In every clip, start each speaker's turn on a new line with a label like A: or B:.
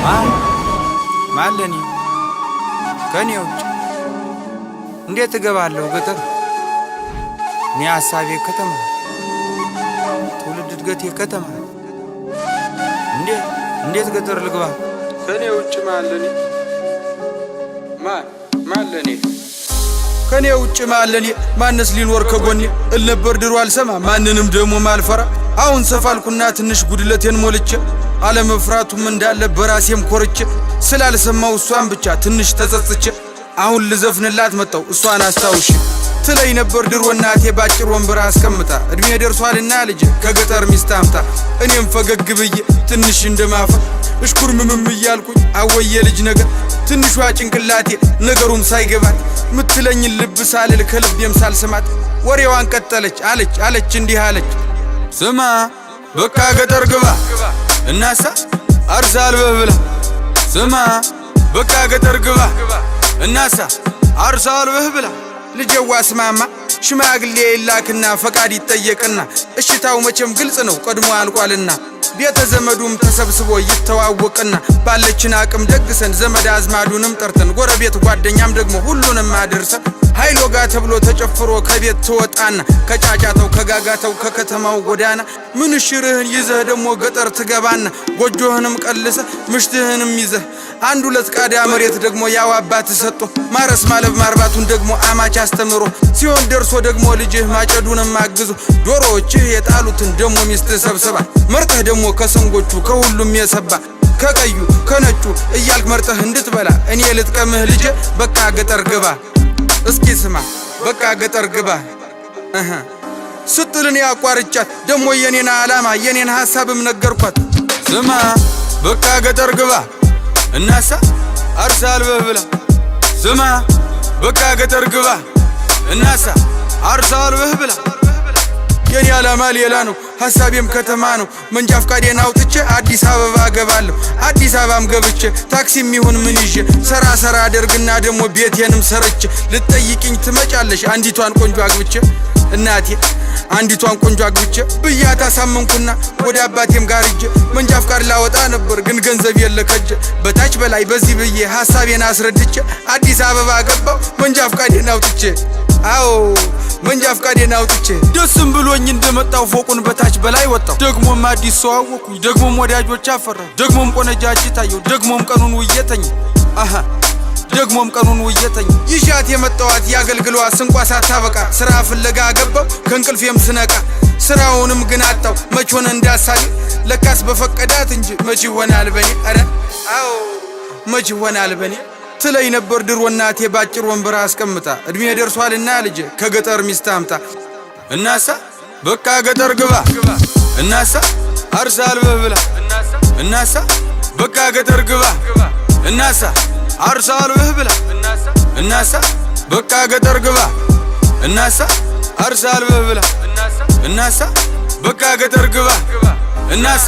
A: ማን ማን ለኔ ከኔ ውጭ እንዴት እገባለሁ ገጠር? እኔ ሀሳቤ ከተማ፣ ትውልድ እድገቴ ከተማ። እንዴት እንዴት ገጠር ልግባ? ከኔ ውጭ ማን ለኔ? ማን ማን ለኔ? ከኔ ውጭ ማን ለኔ? ማነስ ሊኖር ከጎኔ? እል ነበር ድሮ አልሰማ ማንንም ደግሞ ማልፈራ። አሁን ሰፋልኩና ትንሽ ጉድለቴን ሞልቼ አለመፍራቱም እንዳለ በራሴም ኮርቼ ስላልሰማው እሷን ብቻ ትንሽ ተጸጽቼ አሁን ልዘፍንላት መጣው እሷን አስታውሼ። ትለኝ ነበር ድሮ እናቴ ባጭር ወንበር አስቀምጣ፣ እድሜ ደርሷልና ልጄ ከገጠር ሚስት አምጣ። እኔም ፈገግ ብዬ ትንሽ እንደማፈር እሽኩርምምም እያልኩኝ አወየ ልጅ ነገር ትንሿ ጭንቅላቴ ነገሩም ሳይገባት ምትለኝን ልብ ሳልል ከልቤም ሳልሰማት ወሬዋን ቀጠለች። አለች አለች እንዲህ አለች፣ ስማ በቃ ገጠር ግባ እናሳ አርሳ አልበህ ብላ። ስማ በቃ ገጠር ግባ እናሳ አርሳ አልበህ ብላ። ልጄዋ ስማማ፣ ሽማግሌ ይላክና ፈቃድ ይጠየቅና እሽታው መቼም ግልጽ ነው ቀድሞ አልቋልና ቤተ ዘመዱም ተሰብስቦ ይተዋወቅና ባለችን አቅም ደግሰን ዘመድ አዝማዱንም ጠርተን ጎረቤት ጓደኛም ደግሞ ሁሉንም አድርሰን ኃይሎ ጋ ተብሎ ተጨፍሮ ከቤት ትወጣና ከጫጫተው ከጋጋተው ከከተማው ጎዳና ምንሽርህን ይዘህ ደግሞ ገጠር ትገባና ጎጆህንም ቀልሰህ ምሽትህንም ይዘህ አንድ ሁለት ቃዳ መሬት ደግሞ ያው አባት ሰጥቶ ማረስ ማለብ ማርባቱን ደግሞ አማች አስተምሮ ሲሆን ደርሶ ደግሞ ልጅህ ማጨዱንም አግዞ ዶሮዎችህ የጣሉትን ደግሞ ሚስትህ ሰብስባ መርጠህ ደግሞ ከሰንጎቹ ከሁሉም የሰባ ከቀዩ ከነጩ እያልክ መርጠህ እንድትበላ እኔ ልጥቀምህ ልጄ፣ በቃ ገጠር ግባ። እስኪ ስማ በቃ ገጠር ግባ እህ ስትል እኔ አቋርጫት ደግሞ የኔን ዓላማ የኔን ሐሳብም ነገርኳት። ስማ በቃ ገጠር ግባ እናሳ አርሳ አልበህ ብላ። ስማ በቃ ገጠር ግባ እናሳ አርሳ አልበህ ብላ። የኔ ዓላማ ሌላ ነው፣ ሐሳቤም ከተማ ነው። መንጃ ፍቃዴን አውጥቼ አዲስ አበባ ገባለሁ። አዲስ አበባም ገብቼ ታክሲም ይሁን ምን ይዤ ሰራ ሰራ አደርግና ደግሞ ቤቴንም ሰርቼ ልትጠይቅኝ ትመጫለሽ አንዲቷን ቆንጆ አግብቼ። እናቴ አንዲቷን ቆንጆ አግብቼ ብያት አሳመንኩና ወደ አባቴም ጋር እጄ መንጃ ፍቃድ ላወጣ ነበር ግን ገንዘብ የለ ከጄ። በታች በላይ በዚህ ብዬ ሐሳቤን አስረድቼ አዲስ አበባ ገባው መንጃ ፍቃዴን አውጥቼ። አዎ መንጃ ፍቃዴን አውጥቼ ደስም ብሎኝ እንደመጣው ፎቁን በታች በላይ ወጣው። ደግሞም አዲስ ሰው አወኩኝ፣ ደግሞም ወዳጆች አፈራሁ፣ ደግሞም ቆነጃጅት አየሁ፣ ደግሞም ቀኑን ውዬ ተኛሁ። አሃ ደግሞም ቀኑን ውዬ ተኛሁ። ይዣት የመጣዋት ያገልግሏ ስንቋ ሳታበቃ ስራ ፍለጋ ገባው ከእንቅልፌም ስነቃ። ስራውንም ግን አጣው መች ሆነ እንዳሳቢ፣ ለካስ በፈቀዳት እንጂ መች ይሆናል በኔ። ኧረ አዎ መች ይሆናል በኔ። ትለኝ ነበር ድሮ እናቴ ባጭር ወንበር አስቀምጣ፣ እድሜ ደርሷልና ልጄ ከገጠር ሚስት አምጣ። እናሳ በቃ ገጠር ግባ እናሳ አርሳ አልበህ ብላ። እናሳ በቃ ገጠር ግባ እናሳ አርሳ አልበህ ብላ። እናሳ በቃ ገጠር ግባ እናሳ አርሳ አልበህ ብላ። እናሳ በቃ ገጠር ግባ እናሳ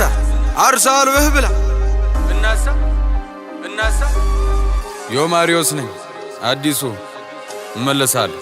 A: አርሳ አልበህ ብላ። እናሳ እናሳ ዮ ማሪዮስ ነኝ አዲሱ እመለሳለሁ።